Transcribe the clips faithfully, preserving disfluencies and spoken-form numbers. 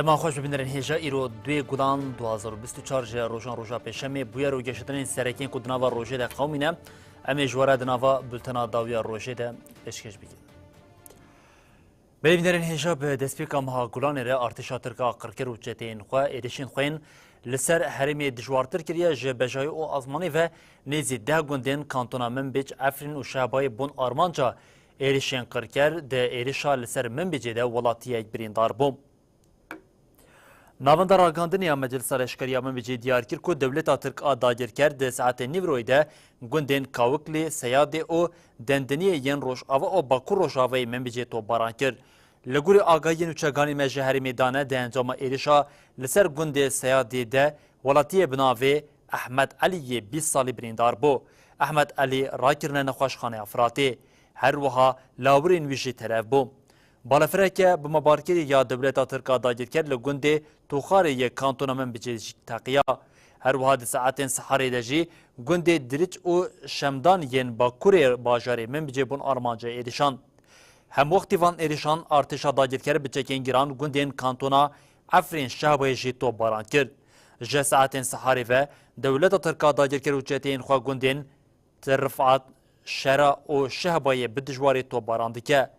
Dema xweş bibînerên hêja, îro duyê Gulan du hazar û bîst û çar ji rojan roja pêşemê bûyer û geşedanên serekên ku di nava rojê de qewimîne, em ê ji we re di nava bultena dawiya rojê de pêşkêş bikin. Belê bînerên hêja, bi destpêka meha Gulanê re artêşa Tirk a qirker û çeteyên xwe êrişên xwe yên li ser herêmê dijwartir kiriye. Ji bejayî û azmanî ve nêzî deh gundên kantona Minbîc, Efrîn û Şehbayê bûn armanca êrişên qirker. Di êrişa li ser Minbicê de welatiyek birîndar bû. Navenda Ragihandinê ya Meclisa Leşkerî ya Minbicê diyar kir ku dewleta Tirk a dagirker di saetên nîvroyê de gundên Kawiklî, Seyadê û Dendiniyê yên rojava û bakur rojavayê Minbicê topbaran kir. Li gorî agahiyên û çeganên me ji herêmê dane, di encama êrişa li ser gundê Seyadê de welatiyê bi navê Ehmed Elî yê bîst salî birîndar bû. Ehmed Elî rakirine nexweşxaneya Firatê. Her wiha lawirên wî jî telef bû. Balafireke bimbarkirî ya dewleta Tirk a dagirker li gundê Toxarê yê kantona Minbicê jî teqiya. Her wiha di saetên siharê de jî gundê Diriç û Şemdan yên bakurê bajarê Minbicê bûn armanca êrişan. Hemwextî van êrişan artêşa dagirker bi çekên giran gundên kantona Efrîn, Şehbayê jî topbaran kir. Ji saetên siharê ve dewleta Tirk a dagirker û çeteyên xwe gundên Tir Rifat, Şera û Şehbayê bi dijwarî topbaran dike.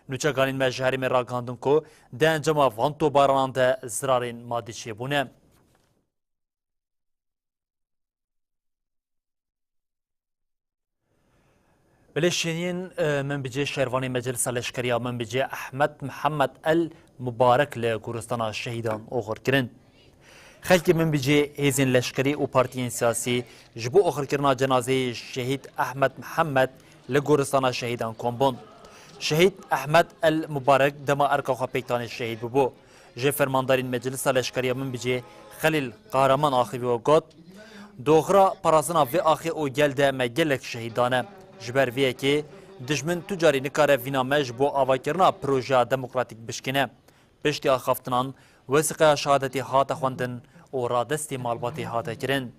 Nûçeganên me ji herêmê ragihandin ku di encama van topbaranan de zirarên madî çêbûne. Belê şêniyên, e, Minbicê, şervanê Meclisa Leşkerî ya Minbicê Ehmed Mihemed El Mubarek li goristana şehîdan oxir kirin. Xelkê Minbicê, hêzên leşkerî û partiyên siyasî ji bo oxirkirina cenazeyê Şehîd Ehmed Mihemed li goristana şehîdan kom bûn. Şehîd Ehmed El Mubarek dema erka xwe pêk danê şehîd bibû. Ji fermandarên Meclisa Leşkerî ya Minbicê Xelîl Qahraman axivî û got, Di oxira parastina vê axê û gel de me gelek şehîd dane. Ji ber vê yekê dijmin tu carî nikare vîna me ji bo avakirina projeya demokratîk bişkîne. Piştî axaftinan, wesîqeya şehadetê hate xwendin û radestî malbatê hate kirin.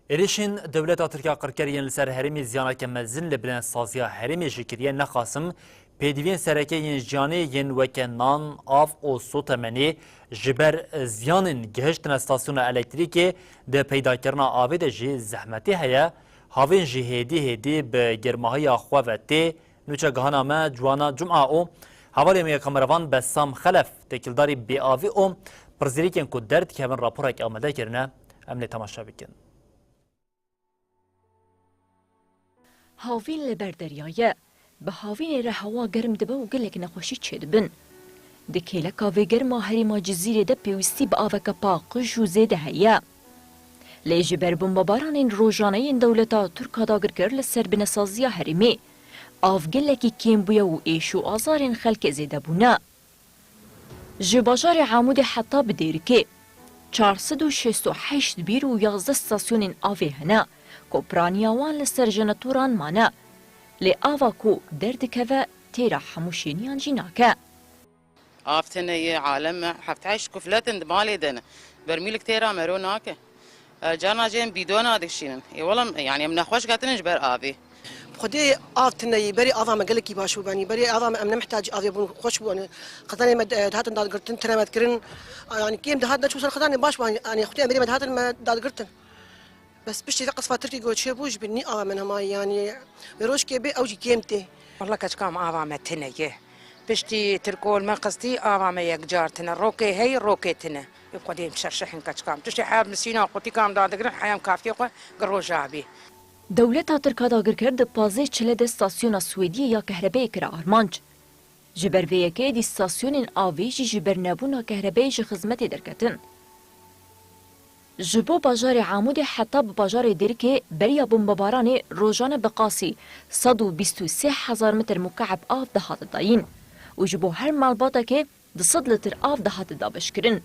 Êrişên dewleta Tirk a qirker yên li ser herêmê ziyaneke mezin li bilindsaziya herêmê jî kiriye. Nexasim pêdiviyên sereke yên jiyanê yên weke nan, av û sotemenê ji ber ziyanên gihiştine stasyona elektrîkê di peydakirina avê de jî zehmetî heye. Havên jî hêdî hêdî bi germahiya xwe ve tê. Nûçegihana me Ciwana Cuma û hevalê me ya kameravan Bessam Xelef têkildarî bêavî û pirsgirêkên ku derdikevin raporek amade kirine. Em lê temaşe bikin. Havîn li ber derya ye. Bi havînê re hewa germ dibe û gelek nexweşî çêdibin. Di kêleka vê germa herêma Cizîrê de pêwîstî bi aveke paqij û zêde heye. Lê ji ber bombebaranên rojaneyên dewleta Tirk a dagirker li ser binesaziya herêmê, av gelekî kêm bûye û êş û azarên xelkê zêde bûne. Ji bajarê Amûdê heta bi Dêrikê, çar sed û şêst û heşt bîr û yazdeh stasyonên avê hene, ku piraniya wan li ser jeneratoran mane. Lê ava ku derdikeve têra hemû şêniyan jî nake. Av tune ye, alem heft heşt kuflet in di malê de ne. Bermîlik têra mero nake. E, carna jê em bîdona dikişînin. Ê wela, yani em nexweş ketinin ji ber avê. Xwedê av tune ye, berê ava me gelekî baş bû benî. Berê ava me em ne mihtacî avê bûn, xweş bû. Qezenê me, e, dihatin dadgirtin, tune me dikirin. A, yani kêm dihat neçû ser qezenê baş bû. Yani xwedê em berê me dihatin me dadgirtin. Bes piştî vê qisfa Tirkî got çêbû, ji binî ava min hema, yanî wê rojkê bê ew jî kêm tê. Walla keçika min ava me tine ye. Piştî Tirkol me qistî ava me yekcar tine. Rokê hey, rokê tine. Ê Xwedê em şerşehên keçika min. Tiştê heb misîna qutîka min dadigirin, heyam kafiyê xwe gi roja bî. Dewleta Tirk a dagirker di pazdeh çile de stasyona Swêdiyê ya kehrebeyê kire armanc. Ji ber vê yekê dî stasyonên avê jî ji ber nebûna kehrebeyê ji xizmetê derketin. Ji bo bajarê Amûdê heta bi bajarê Dêrikê beriya bombebaranê rojane bi qasî sed û bîst û sê hezar metr mukeb av dihate dayîn û ji bo her malbatekê du sed litr av dihate dabeşkirin.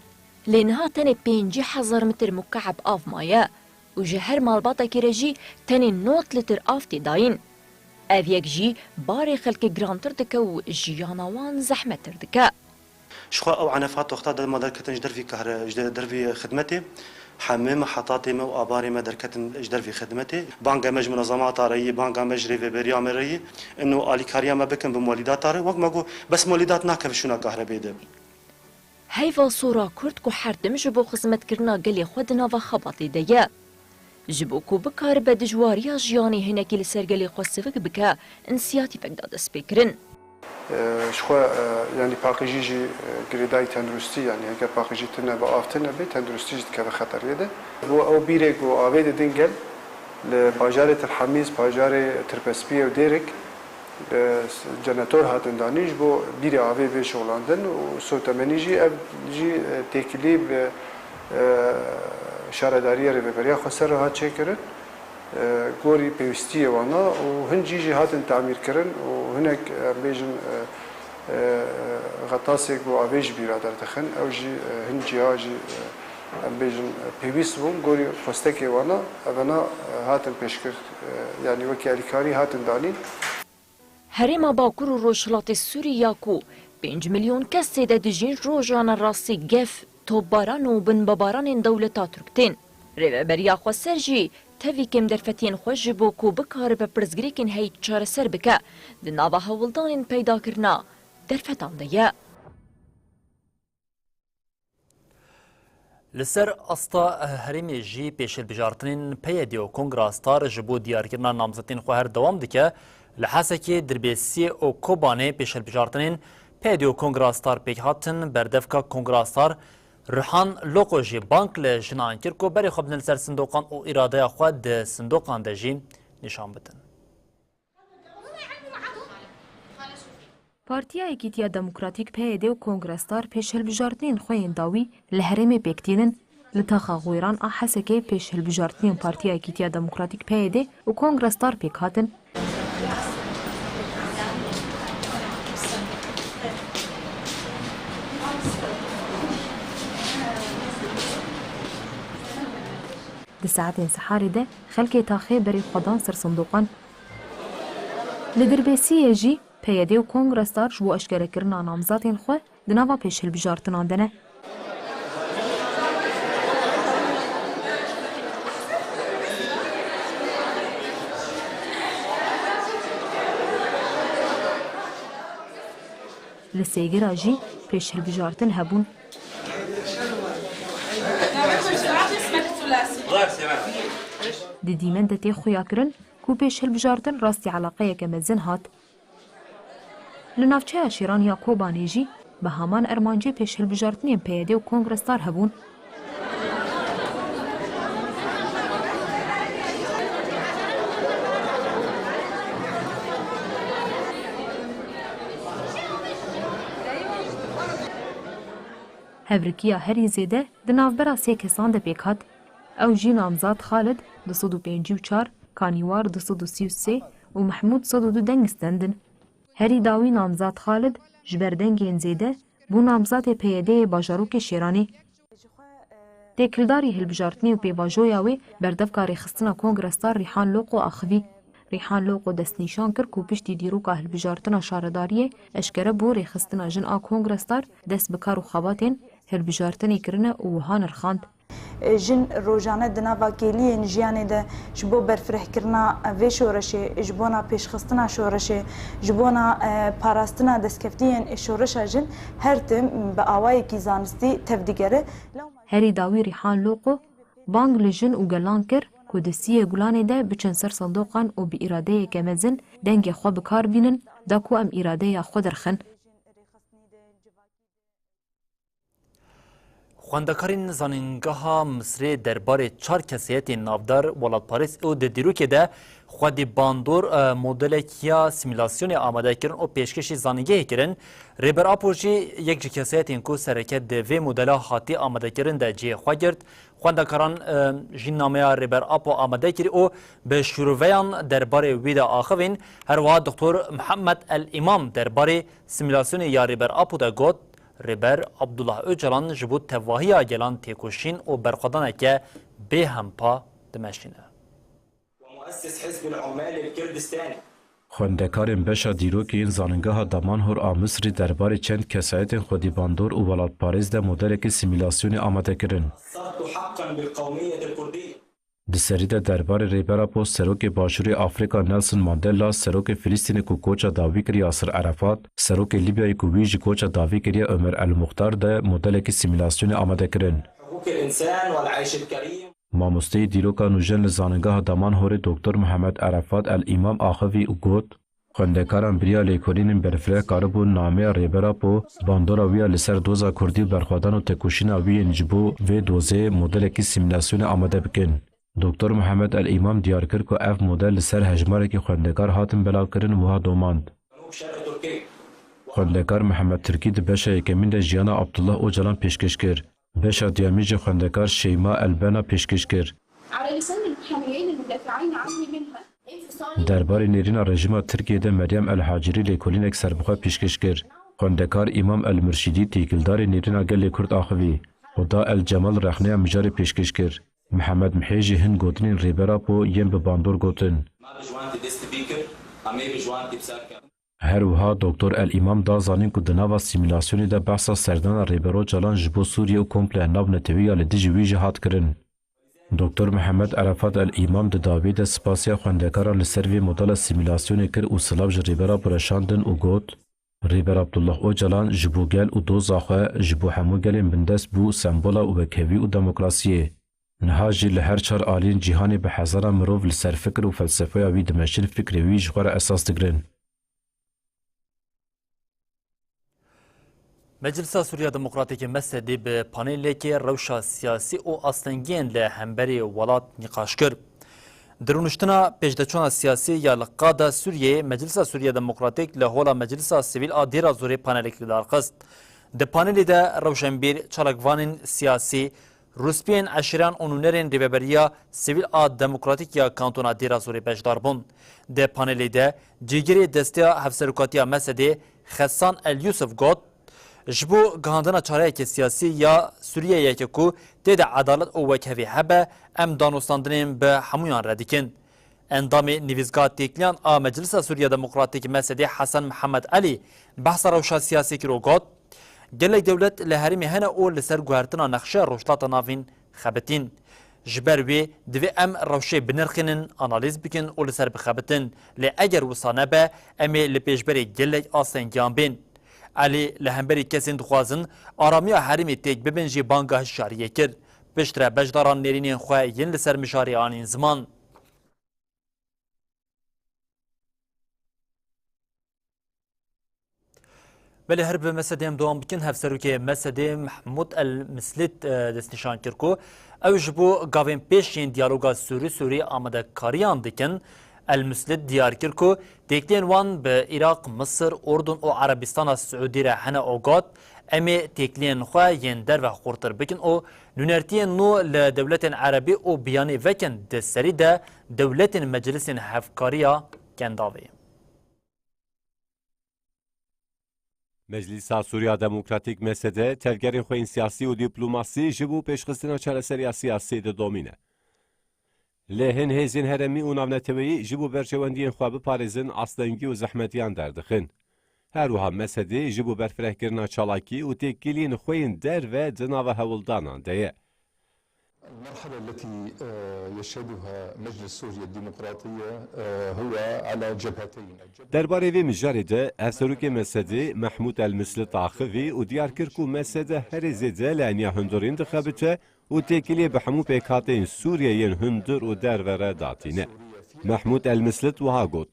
Lê niha tenê pêncî hezar metr mukeb av maye û ji her malbatekê re jî tenê nod litr av tê dayîn. Ev yek jî barê xelkê girantir dike û jiyana wan zehmettir dike. Ji xwe ew enefat wexta de me derketin ji dervî kahre, ji dervî xidmetê, hemê me, hetatê me û abarê me derketin ji dervî xidmetê. Banga me ji munezemata reyî, banga me ji rêveberiya me reyî, ino alîkariya me bikin bi molîdata re. Wek me got, bes molîdat nakeve şûna kahrebê de. Heyva sora Kurd ku her tim ji bo xizmetkirina gelê xwe di nava xebatê de ye. Ji bo ku bikaribe dijwariya jiyanê hinekî li ser gelê xwe sivik bike, însiyatîfek da destpêkirin. E, ji xwe, e, yanî paqijî jî, e, girêdayî tenduristî, yanî heger paqijî tune be, av tune bê, tenduristî jî dikeve xeteriyê de. Bo ew bîrê ku avê didin gel, li bajarê Til Hemîz, bajarê Tirpespiyê û Dêrik, e, jenetor hatin danîn ji bo bîrê avê bê şixulandin û sotemenî jî ev jî, e, têkilî bi, e, şaredariyê rêveberiya xweser re hat çêkirin. E, gorî pêwîstiyê wan a û hin cî jî hatin tamîrkirin û hinek, em bêjin, e, e, xetasê ku avê ji bîra derdixin, ew jî, e, hin ciha jî, e, em bêjin, e, pêwîst bûn, gorî xwestekê wan a, evena, e, hatin pêşkir, e, yanî wekî alîkarî hatin danîn. Herêma Bakur û Rojhilatê Sûrî ya ku pênc milyon kes tê de dijîn, rojane rastî gef, topbaran û binbebaranên dewleta Tirk tên. Rêveberiya xweser jî tevî kêm derfetiyên xwe ji bo ku bikaribe pirsgirêkên heyî çareser bike, di nava hewldanên peydakirina derfetan de ye. Li ser asta herêmê jî pêşhilbijartinên P Y D û Kongra Star ji bo diyarkirina namzetên xwe her dewam dike. Li Hesekê, Dirbêsiyê û Kobanê pêşhilbijartinên P Y D û Kongra Star pêk hatin. Berdevka Kongra Star Rihan Loko jî bang li jinan kir ku berê xwe bidin li ser sindoqan û îradeya xwe di sindoqan de jî nîşan bidin. Partiya Yekîtiya Demokratîk, P Y D, û Kongra Star pêşhilbijartinên xwe yên dawî li herêmê pêk tînin. Li taxa Xwêran a Hesekê pêşhilbijartinên Partiya Yekîtiya Demokratîk, P Y D, û Kongra Star pêk hatin. Di saetên siharê de xelkê taxê berê xwe dan ser sindoqan. Li Dirbêsiyê jî P Y D û Kongra Star ji bo eşkerekirina namzatên xwe di nava pêşhilbijartinan de ne. Li Sêgira jî pêşhilbijartin hebûn. Di dîmen de tê xuyakirin ku pêşhilbijartin rastî eleqeyeke mezin hat. Li navçeya Şêran ya Kobanê jî bi heman ermancê pêşhilbijartinên P Y D û Kongra Star hebûn. Hevrikiya herî zêde di navbera sê kesan de pêk hat. Ew jî namzad Xalid du sed û pêncî û çar, Kanîwar du sed û sî û sê û Mehmûd sed û du deng stendin. Herî dawî namzad Xalid ji ber dengên zêde bû namzadê P Y D'yê bajarokê Şêranê. Têkildarî hilbijartinê û pêvajoya wê berdevka rêxistina Kongra Star Rîhan Loqo axivî. Rîhan Loqo destnîşan kir ku piştî dîroka hilbijartina şaredariyê eşkere bo rêxistina jin a Kongra Star dest bi kar û xebatên hilbijartinê kirine û wiha nirxand. Jin rojane di nava kêliyên jiyanê de ji bo berfirehkirina vê şoreşê, ji bona pêşxistina şoreşê, ji bona, e, parastina destkeftiyên şoreşa jin her tim bi awayekî zanistî tevdigere. Herî dawî Rîhan Loqo bang li jin û gelan kir ku di siyê Gulanê de biçin ser sindoqan û bi îradeyeke mezin dengê xwe bi kar bînin, da ku em îradeya xwe derxin. Xwendekarên Zanîngeha Misrê derbarê çar kesayetên navdar welatparêz û di dîrokê de xwedî bandor, e, modelek ya simîlasyonê amade kirin û pêşkêşî zanîngehê kirin. Rêber Apo jî yek ji kesayetên ku sereke di vê modela hatî amadekirin de cihê xwe girt. Xwendekaran, e, jî nameya Rêber Apo amade kirî û bi şîroveyan derbarê wî de axivîn. Her wiha Doktor Mihemed El Îmam derbarê simîlasyonê ya Rêber Apo de got, Rêber Abdullah Ocalan ji bo tevahiya gelan têkoşîn û berxwedaneke bêhempa dimeşîne. ومؤسس حزب العمال الكردستاني. Xwendekarên beşa dîrokê yên Zaningeha Damanhor a Misrî derbarê çend kesayetên xwedîbandor û welatparêz de modelekî simîlasyonê amade kirin. Di serî de derbarê Rêber Apo, serokê Başûrê Afrîka Nelson Mandela, serokê Filistînê ku koça dawî kir Yasir Erefat, serokê Lîbyayê ku wî jî koça dawî kiriye Omer El Muxtar de modelekî simîlasyonê amade kirin. Mamosteyê dîroka nûjen li Zaningeha Damanhorê Doktor Mihemed Erefat El Îmam axivî û got, Xwendekaran bi riya lêkolînên berfireh karibûn nameya Rêber Apo, bandora wî ya li ser doza Kurdî û berxwedan û tekoşîna wî yên ji bo vê dozê modelekî simîlasyonê amade bikin. Doktor Mihemed El Îmam diyar kir ku ev model li ser hejmarekî xwendekar hatin belavkirin, wiha domand, Xwendekar Mihemed Tirkî di beşa yekemîn de jiyana Abdullah Ocalan pêşkêş kir. Beşa duyemîn jî xwendekar Şeyma Elbena pêşkêş kir. على لسان المحاميين المدافعين عني منها. انفصالي. Derbarê nêrîna rejîma Tirkiyê de Meryem El Hacirî lêkolînek serbixwe pêşkêş kir. Xwendekar Îmam El Murşidî têkildarê nêrîna gelê Kurd axivî. Huda El Cemal rexneya mijarê pêşkêş kir. Mihemed Mihê jî hin gotinên Rêber Apo yên bi bandor gotin. Ma bi ji wan tê dest bi kir, em ê bi ji wan tê bi ser kin. Her wiha Doktor El Îmam da zanîn ku di nava simîlasyonê de behsa serdana Rêber Ocalan ji bo Sûriye û komple navnetewî ya li dijî wî jî hat kirin. Doktor Mihemed Erefat El Îmam di dawiyê de spasiya xwendekaran li ser vê modela simîlasyonê kir û silav ji Rêber Apo re şandin û got, Rêber Abdullah Ocalan ji bo gel û doza xwe ji bo hemû gelên bindest bû sembola wekhevî û demokrasiyê. Niha jî li her çar aliyên cîhanê bi hezaran mirov li ser fikir û felsefeya wî dimeşin, fikrê wî ji xwe re esas digirin. Meclisa Sûriya Demokratîk, M S D, bi panelekê rewşa siyasî û astengiyên li hemberî welat nîqaş kir. Di rûniştina pêşdeçûna siyasî ya li qada Sûriyeyê, Meclisa Sûriya Demokratîk li Hola Meclisa Sivîl a Dêra Zorê panelek li dar xist. Di panelê de rewşenbîr, çalakvanên siyasî, rûspiyên eşîran û nûnerên Rêveberiya Sivîl a Demokratîk ya Kantona Dêra Zorê beşdar bûn. Di panelê de cîgirê Desteya Hevserokatiya M S D'ê Xesan El Yusuf got, Ji bo gihandina çareyeke siyasî ya Sûriyeyeke ku tê de edalet û wekhevî hebe, em danûstandinên bi hemûyan re dikin. Endamê Nivîzgeha Têkiliyan a Meclisa Sûriya Demokratîk, M S D, Hesen Mihemed Elî behsa rewşa siyasî kir û got, Gelek dewlet li herêmê hene û li ser guhertina nexşeya Rojhilata Navîn xebitîn. Ji ber wê divê em rewşê binirxînin, analîz bikin û li ser bixebitin. Lê eger wisa nebe, em ê li pêşberê gelek astengiyan bên. Elî li hemberî kesên dixwazin aramiya herêmê têk bibin jî banga hişyariyê kir. Piştre beşdaran nêrînên xwe yên li ser mijarê anîn ziman. Belê, her bi M S D'ê em dewam bikin. Hevserokê M S D'ê Mehmûd El Mislît, e, destnîşan kir ku ew ji bo gavên pêş yên diyaloga Sûrî-Sûrî amadekariyan dikin. El Mislît diyar kir ku têkiliyên wan bi Iraq, Misir, Urdun û Erebistana Siûdî re hene û got, Em ê têkiliyên xwe yên derve xurtir bikin û nûnertiyên nû li dewletên erebî û biyanî vekin, di serî de dewletên meclisên hevkariya kendavê. Meclîsa Sûriya Demokratîk, M S D, tevgerên xwe yên siyasî û dîplomasî ji bo pêşxistina çareseriya siyasî didomîne. Lê hin hêzên herêmî û navneteweyî ji bo berjewendiyên xwe biparêzin astengî û zehmetiyan derdixin. Her wiha M S D ji bo berfirehkirina çalakî û têkiliyên xwe yên derve di nava hewldanan de ye. المرحلة التي، آه، يشهدها مجلس سوريا الديمقراطية، آه، هو على جبهتين. Derbarê vê mijarê de hevserokê M S D Mehmûd El Mislit axivî û diyar kir ku M S D herê zêde li eniya hundirîn dixebite û têkiliyê bi hemû pêkhateyên Sûriyê yên hundir û derve re datîne. Mehmûd El Mislit wiha got,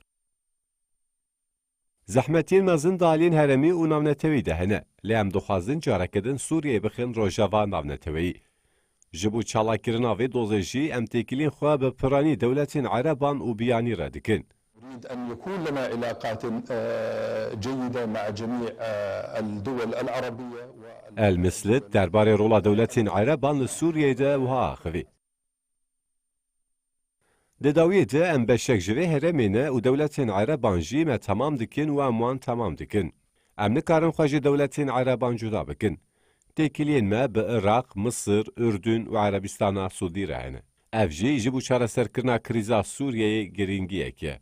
Zehmetiyên mezin di aliyên herêmî û navnetewî de hene, lê em dixwazin careke din Sûriyeyê bixin rojeva navneteweyî. Ji bo çalakirina vê dozê jî em têkiliyên xwe bi piranî dewletên ereban û biyanî re dikin. نريد أن يكون لنا علاقات، آه، جيدة مع جميع، آه، الدول العربية وال- El Mislit derbarê rola dewletên ereban li Sûriyeyê de wiha axivî. Di dawiyê de em beşek ji vê herêmê ne û dewletên ereban jî me temam dikin û em wan temam dikin. Em nikarin xwe ji dewletên ereban cuda bikin. Têkiliyên me bi Iraq, Misir, Urdun û Erebistana Sûdî re hene. Ev jî ji bo çareserkirina krîza Sûriyeyê girîngiyek e.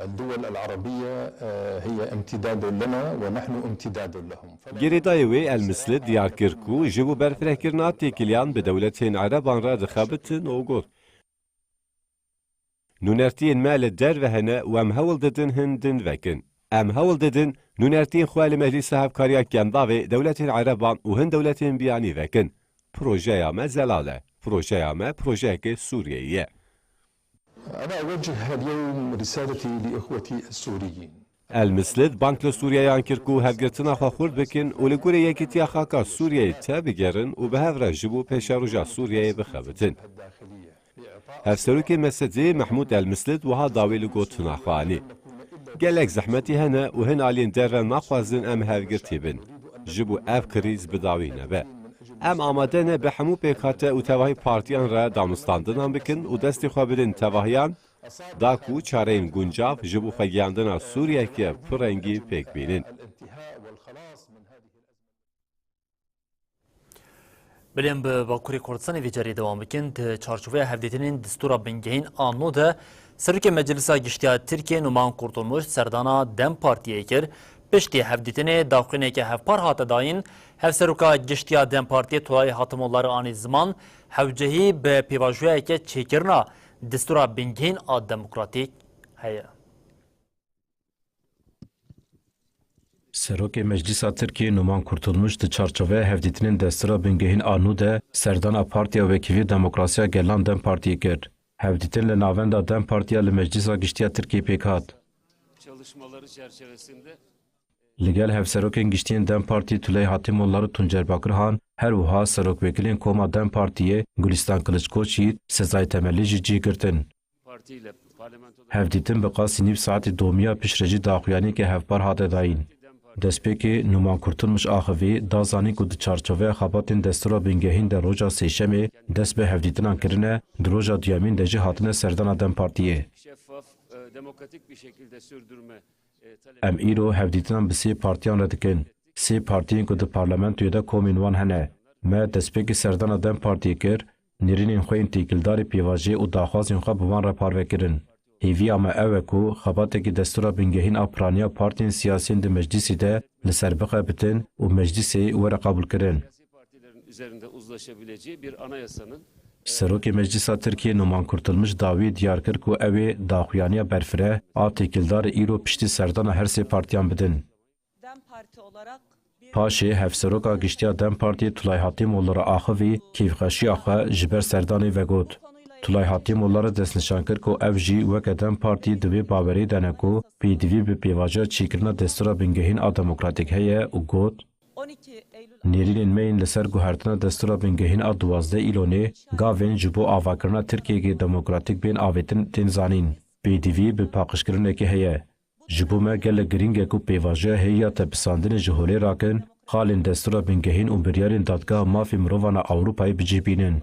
الدول العربية، آه، هي امتداد لنا ونحن امتداد لهم. Girêdayî wê El Mislid diyar kir ku ji bo berfirehkirina têkiliyan bi dewletên Ereban re dixebitin û got, nûnertiyên me li derve hene û em hewl didin hin din vekin. Em hewl didin nûnertiyên xwe li Meclîsa Hevkariya Kendavê dewletên Ereban û hin dewletên biyanî vekin. Projeya me zelal e. Projeya me projeyeke Sûriyeyê ye. أنا أوجه اليوم رسالتي لإخوتي السوريين. El Mislid bang li Sûriyeyan kir ku hevgirtina xwe xurt bikin û li gorî yekîtiya xaka Sûriyeyê tebigerin û bi hev re ji bo pêşeroja Sûriyeyê bixebitin. Hevserokê M S D'ê Mehmûd El Mislid wiha dawî li gotina xwe anî. Gelek zehmetî hene û hin aliyên derve naxwazin em hevgirtî bin. Ji bo ev krîz bi dawî nebe. Em amade ne bi hemû pêkhate û tevahî partiyan re danûstandinan bikin û destê xwe bidin tevahiyan, da ku çareyên guncav ji bo xwegiyandina Sûriyeke pirrengî pêk bînin. Belê em bi Bakurê Kurdistanê vê carê dewam bikin. Di çarçoveya hevdîtinên destûra bingehîn a nû de Serokê Meclisa Giştî ya Tirkiyê Numan Kurtulmuş serdana DEM Partiyê kir. Piştî hevdîtinê daxuyaneke hevpar hate dayîn. Hevseroka Giştî ya DEM Partiyê Tulay Hatimoglu anî ziman, hewcehî bi pêvajoyeke çêkirina destûra bingehîn a demokratîk heye. Serokê Meclîsa Tirkiyê Numan Kurtulmuş di çarçoveya hevdîtinên destûra bingehîn a nû de serdana Partiya Wekîfî Demokrasiya Gelan DEM Partiyê kir. Hevdîtin li navenda DEM Partiya li Meclîsa Giştî ya Tirkiyê pêk hat. Li gel Hevserokên Giştî yên DEM Partî Tulay Hatimoglu û Tuncer Bakirhan, her wiha serokwekîlên koma DEM Partiyê Gulîstan Kiliçkoç yî sezayê temelî jî cih girtin. Hevdîtin bi qasî nîv saetî domiya piştre jî daxuyaniyeke hevpar hate dayîn. Destpêkê Numan Kurtulmuş axivî, da zanîn ku di çarçoveya xebatên destûra bingehîn de roja Sêşemê dest bi hevdîtinan kirine, di roja duyemîn de jî hatine serdana DEM Partiyê. Şeffaf, e, demokratik bir şekilde sürdürme, e, talep Em îro hevdîtinan bi sê partiyan re dikin. Sê partiyên ku di parlamentoyê de komên wan hene. Me destpêkê serdana DEM Partiyê kir, nêrînên xwe yên têkildarî pêvajoyê û daxwazên xwe bi wan re parve kirin. Hêviya me ew e ku xebatekî destûra bingehîn a piraniya partiyên siyasiyên di meclîsê de li ser bixebitin û meclîsê were qebûlkirin. Siyasi partilerin üzerinde uzlaşabileceği bir anayasanın, e, Serokê Meclîsa Tirkiyê Numan Kurtulmuş dawî diyar kir ku ew ê daxuyaniya berfireh a têkildarê îro piştî serdana her sê partiyan bidin. DEM Parti olarak bir Paşê hevseroka giştî ya DEM Partiyê Tulay Hatimoglu re axivî kêfxweşiya xwe ji ber serdanê vegot. Tulay Hatimoglu re destnîşan kir ku ev jî weke DEM Partî di wê bawerê de ne ku pêdivî bi pêvajoya çêkirina destûra bingehîn a demokratîk heye û got, nêrînên me yên li ser guhertina destûra bingehîn a duwazdeh Îlonê gavên ji bo avakirina Tirkiyeyeke demokratîk bên avêtin tên zanîn. Pêdivî bi paqijkirinekê heye. Ji bo me gelek girîng e ku pêvajoya hêya tepisandinê ji holê rakin, xalên destûra bingehîn û biryarên Dadgeha Mafê Mirovan a Ewropayê bi cih bînin.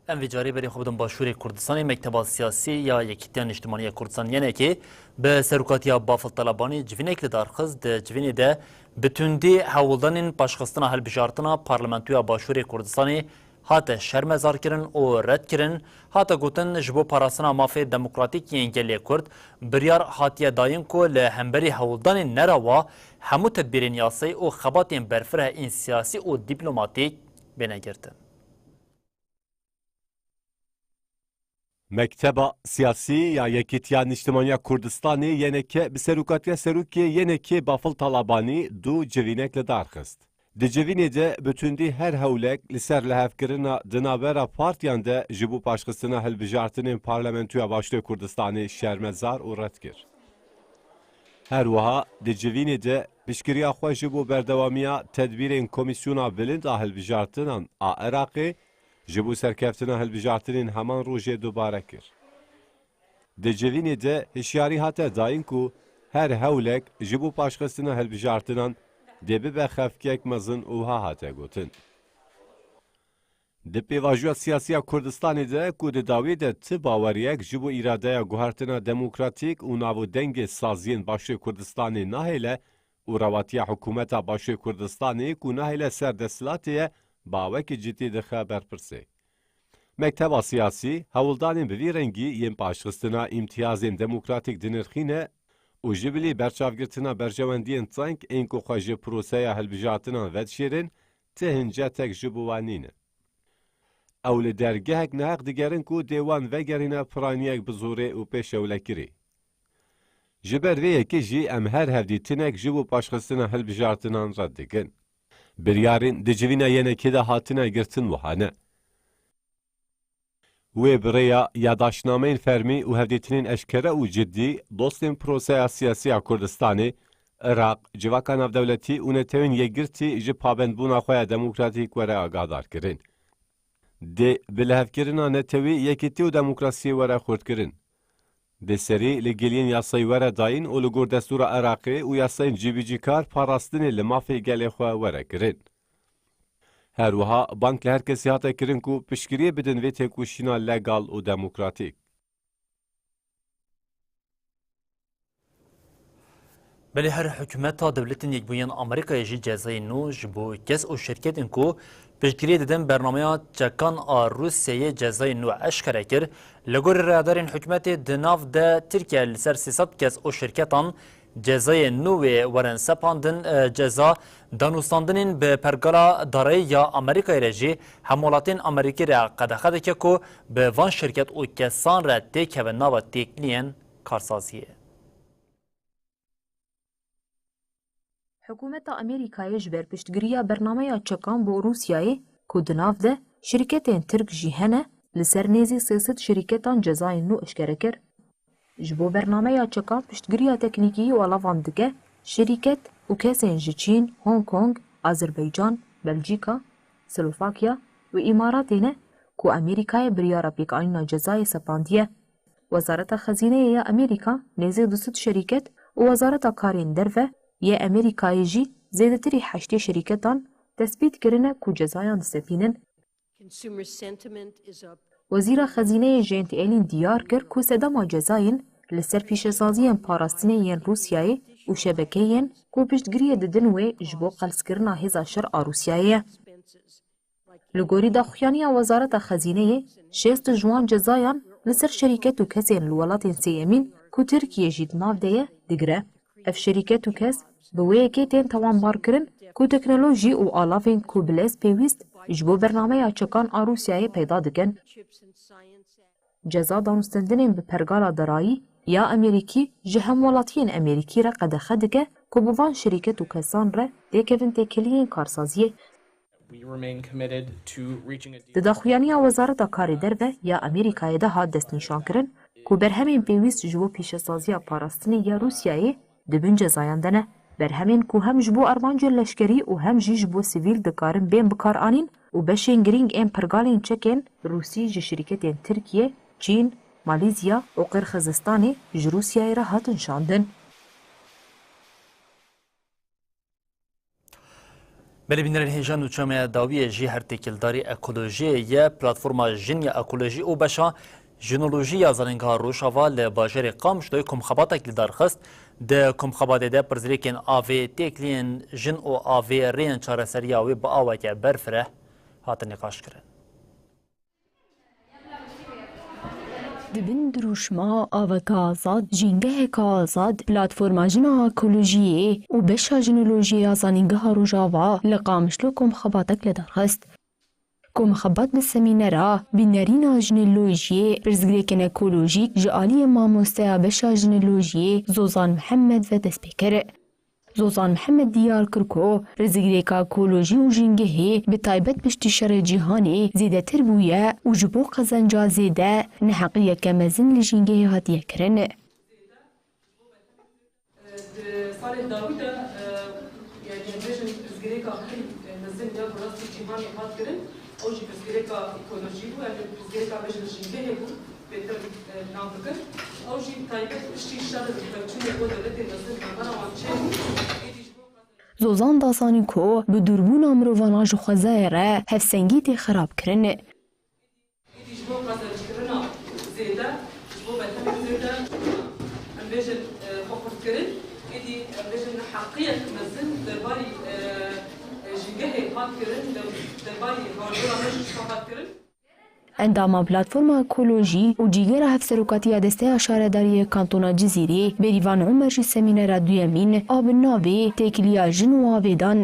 Em vê carê berê xwe bidin Başûrê Kurdistanê. Mekteba Siyasî ya Yekîtiya Niştimanî ya Kurdistan, Y N K, bi serokatiya Bafil Talabanî civînek li dar xist. Di civînê de bi tundî hewldanên paşxistina hilbijartina Parlamentoya Başûrê Kurdistanê hate şermezarkirin û redkirin. Hate gotin, ji bo parastina mafê demokratîk yên gelê Kurd, biryar hatiye dayîn ku li hemberî hewldanên nerawa hemû tedbîrên yasayî û xebatên berfireh ên siyasî û dîplomatîk bêne girtin. Mekteba Siyasî ya Yekîtiya Niştimaniya Kurdistanê, Y N K, bi serokatiya serokê Y N K Bafil Talabanî du civînek li dar xist. Di civînê de bi tundî her hewlek li ser lihevkirina di navbera partiyan de ji bo paşxistina hilbijartinên Parlamentoya Başûrê Kurdistanê şermezar û red kir. Her wiha di civînê de piştgiriya xwe ji bo berdewamiya tedbîrên Komîsyona Bilind a Hilbijartinan a Iraqê ji bo serkeftina hilbijartinên heman rojê dubare kir. Di civînê de hişyarî hate dayîn ku her hewlek ji bo paşxistina hilbijartinan dê bibe xefkek mezin û wiha hate gotin. Di pêvajoya siyasî ya Kurdistanê de ku di dawî de ti baweriyek ji bo îradeya guhertina demokratîk û nav û dengê saziyên Başûrê Kurdistanê nahêle û rewatiya hikûmeta Başûrê Kurdistanê ku nahêle ser desthilatê ye, bawekî cidî dixe berpirsê. Mekteba siyasî hewldanên bi vî rengî yên paşxistina îmtiyazên demokratîk dinirxîne û ji bilî berçavgirtina berjewendiyên teng ên ku xwe ji proseya hilbijartinan vedişêrin, ti hincetek ji bo wan nîne. Ew li dergehek neheq digerin ku dê wan vegerîne piraniyek bi zorê û pêşewlekirî. Ji ber vê yekê jî em her hevdîtinek ji bo paşxistina hilbijartinan red dikin. Biryarên di civîna yenekê de hatine girtin wiha ne. Wê bi rêya yadaştnameyên fermî û hevdîtinên eşkere û cidî dostên proseya siyasî ya Kurdistanê, Iraq, civaka navdewletî û netewên yekgirtî ji pabendbûna xwe ya demokratîk were agahdar kirin. Dê bi lihevkirina netewî, yekîtî û demokrasiyê were xurtkirin. Dê serî li giliyên yasayî were dayîn û li gor destûra Iraqê û yasayên cîbicîkar parastinê li mafê gelê xwe were kirin. Her wiha bang li her kesî hate kirin ku piştgiriyê bidin vê têkoşîna legal û demokratîk. Belê her hikûmeta Dewletên Yekbûyî yên Amerîkayê jî cezayên nû ji bo kes û şirketên ku piştgiriyê didin bernameya çekan a Rûsyayê cezayên nû eşkere kir. Li gorî rayedarên hikûmetê di nav de Tirkiye li ser sê sed kes û şirketan cezayên nû wê werin sepandin, e, ceza danûstandinên bi pergala darayî ya Amerîkayê re jî hemwelatên Amerîkî re qedexe dike ku bi van şirket û kesan re têkevin nava têkiliyên karsaziyê. Hikûmeta Amerîkayê ji ber piştgiriya bernameya çekan bo Rûsyayê, ku di nav de şirketên Tirk jî hene, li ser nêzî sê sed şirketan cezayên nû eşkere kir. Ji bo bernameya çekan piştgiriya teknîkî û alavan dike, şirîket û kesên ji Çîn, Hong Kong, Azerbaycan, Belcîka, Slovakya û Îmaratê ne ku Amerîkayê biryara pêkanîna cezayê sepandiye. Wezareta Xezîneyê ya Amerîka nêzî du sed şerîket û Wezareta Karên Derve yê Amerîkayê jî zêdetirî heştê şerîketan tespît kirine ku cezayan disepînin. Consumer sentiment is up. Wezîra Xezîneyê Janet Yellen diyar kir ku sedema cezayên li ser pîşesaziyên parastinê yên Rûsyayê û şebekeyên ku piştgiriyê didin wê ji bo qelskirina hêza şer a Rûsyayê ye. Li gorî daxuyaniya Wezareta Xezîneyê, şêst ji wan cezayan li ser şerîket û kesên li welatên sêyemîn ku Tirkiye jî di nav de ye, digire. Ev şerîket û kes bi wê yekê tên tawanbarkirin ku teknolojî û alavên ku bi lez pêwîst ji bo bernameya çekan a Rûsyayê peyda dikin. Ceza danûstendinên bi pergala darayî ya Amerîkî ji hemwelatiyên Amerîkî re qedexe dike ku bi van şerîket û kesan re têkevin têkiliyên karsaziyê. We remain committed to reaching a deal. Di daxuyaniya Wezareta Karê Derve ya Amerîkayê de hat destnîşankirin ku berhemên pêwîst ji bo pîşesaziya parastinê ya Rûsyayê di bin cezayan de ne. Berhemên ku hem ji bo armancên leşkerî û hem jî ji bo sivîl dikarin bên bikaranîn û beşên girîng ên pergalên çekên Rûsî ji şirketên Tirkiye, Çîn, Malîzya û Qirxizistanê ji Rûsyayê re hatin şandin. Belê bînerên hêja, nûçeya me ya dawiyê jî her têkildarî ekolojiyê ye. Platforma Jin ya Ekolojî û Beşa Jinolojî ya Zanîngeha Rojava li bajarê Qamişloyê komxebatek li dar xist. Di komxebatê de pirsgirêkên avê, têkiliyên jin û avê, rêyên çareseriya wê bi aweke berfireh hatin nîqaşkirin. Di bin dirûşma Aveka Azad, Jîngeheka Azad, Platforma Jina Ekolojiyê û Beşa Jinolojiyê ya Zanîngeha Rojava li Qamişlo komxebatek li dar xist. Komxebat bi semînera Bînerîna Jinolojiyê, Pirsgirêkên Ekolojîk ji aliyê mamosteya Beşa Jinolojiyê Zozan Mihemed ve dest pê kir. Zozan Mihemed diyar kir ku pirsgirêka ekolojî û jîngehê bi taybet piştî şerê cîhanê zêdetir bûye û ji bo qezenca zêde neheqiyeke mezin li jîngehê hatiye kirin. Di salên dawî de, e, yanî em bêjin pirsgirêka pir mezin ya bi rastî cîhanê hat kirin, ew jî pirsgirêka ekolojî bû, em ê pirsgirêka bêjin jîngehê bû. Bêtir, e, plan bikin. Ew jî taybet piştî şer û pevçûnê bo dewletên mezin navbera wan çêbû. Êdî ji bo Zozan da zanîn ku bi dûrbûna mirovana ji xwezayê re hevsengî tê xerabkirin. Êdî ji bo qezencikirina zêde, ji bo berhemên zêde, em bêjin, e, xwe xurtkirin. Êdî em bêjin neheqiyek mezin derbarî, e, e, jîngehê hat kirin, de-, derbarî bandora me jî hat kirin. Endama Platforma Ekolojî û Cîgera Hevserokatiya Desteya Şaredariyê Kantona Cizîrê, Bêrîvan Omer jî semînera duyemîn a bi navê Têkiliya Jin û Avê dan.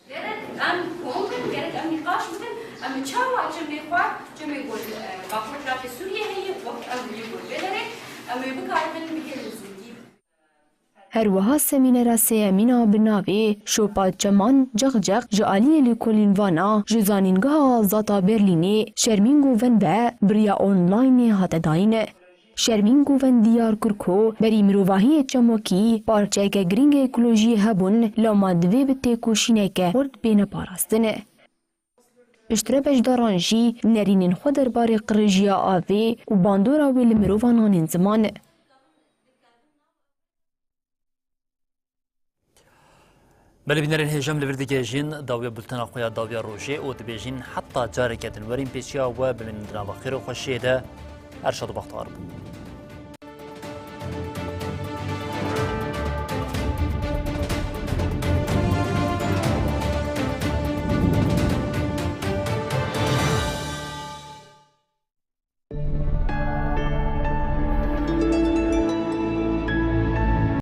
Gerek em kom bin, gerek em nîqaş bikin, em çawa çimê xwe, çimê ku li, e, Bakur Iraqê Sûriyê heye, wek em li ku vê derê, em ê bikaribin bihêlin zindî. Her wiha semînera sêyemîn a bi navê Şopa Çeman Cexcex ji aliyê lêkolîn vana ji Zanîngeha Azad a Berlînê Şermîn Goven ve bi riya onlaynê hate dayîn. Şermîn Goven diyar kir ku berî mirovahiyê çemokî parçeyeke girîng ê ekolojiyê hebûn, loma divê bi têkoşîneke xurt bêne parastin. Piştre beşdaran jî nerînên xwe derbarê qirêjiya avê û bandora wê li mirovan anîn ziman. Belê bînerên hêja, em li vir digihêjin dawiya bultena xwe ya dawiya rojê û dibêjin heta careke din werin pêçiya we bimînin di nava xêr û xweşiyê de. Her şad û bextewar bin.